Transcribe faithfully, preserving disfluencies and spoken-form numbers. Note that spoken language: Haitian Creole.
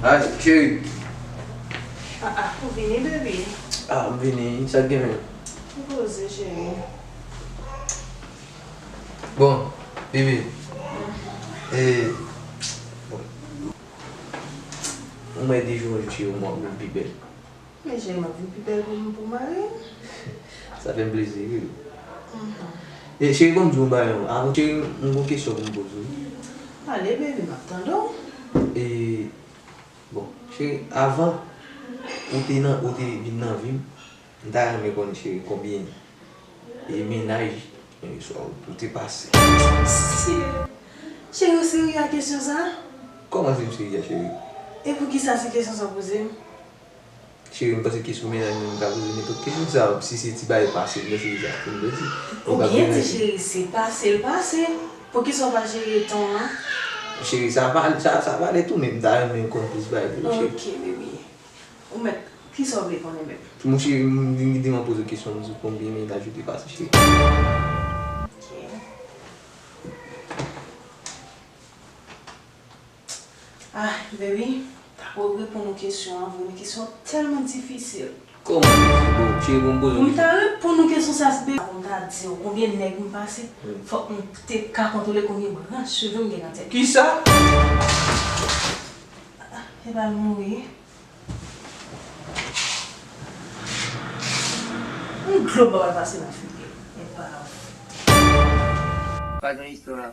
Ay, cheri. Ah, ah, ou vini, baby? Ah, m vini. Sa k gen menm? M poze, cheri. Bon, bebe. E, bon. Ou mwen de jou an jou, cheri, ou mwen vin pi bèl. Men cheri, m ap vin pi bèl pou m pou mari m. Sa fè m plezi, wi. E, cheri, ban m di w yon bagay, non. Avan, cheri, m gon kesyon pou m poze w. Pale, baby, m ap tande w. E, bon, cheri, avan ou te nan, ou te vin nan vi m, m ta renmen konnen, cheri, konbyen e mennaj, e, swa ou te pase. Cheri, ou serye ak kesyon sa? Kòman si m serye, cheri? E poukisa se kesyon sa w poze m? Cheri, m panse kesyon mennaj mwen, m ka poze nenpòt kesyon sa, si se ti bagay pase, m panse se sa, m panse. Ou byen di, cheri, se pase l pase. Poukisa w pa jere tan w lan? Cheri, sa pa, sa, sa pa ale tou, men m ta renmen konn plis bagay tou, cheri. Ok, baby. Ou mèt, kisa w vle konnen menm? Mon cheri, m vin kite m poze w kesyon, m di w konbyen mennaj ou te pase, cheri. Ok. Ah, baby, ta pou reponn ou kesyon an vre, men kesyon an tèlman difisil. Kòman difisil? Bon, cheri, bon, m poze w kesyon. Pou m ta reponn ou kesyon sa, baby, pou m ta di w konbyen nèg m pase, fòk m te ka kontwole konbyen branch cheve m gen nan tèt. Kisa? Ah, epa l mouri. Yon dlo pa pral pase nan figi l. Epa. Pa gen istwa.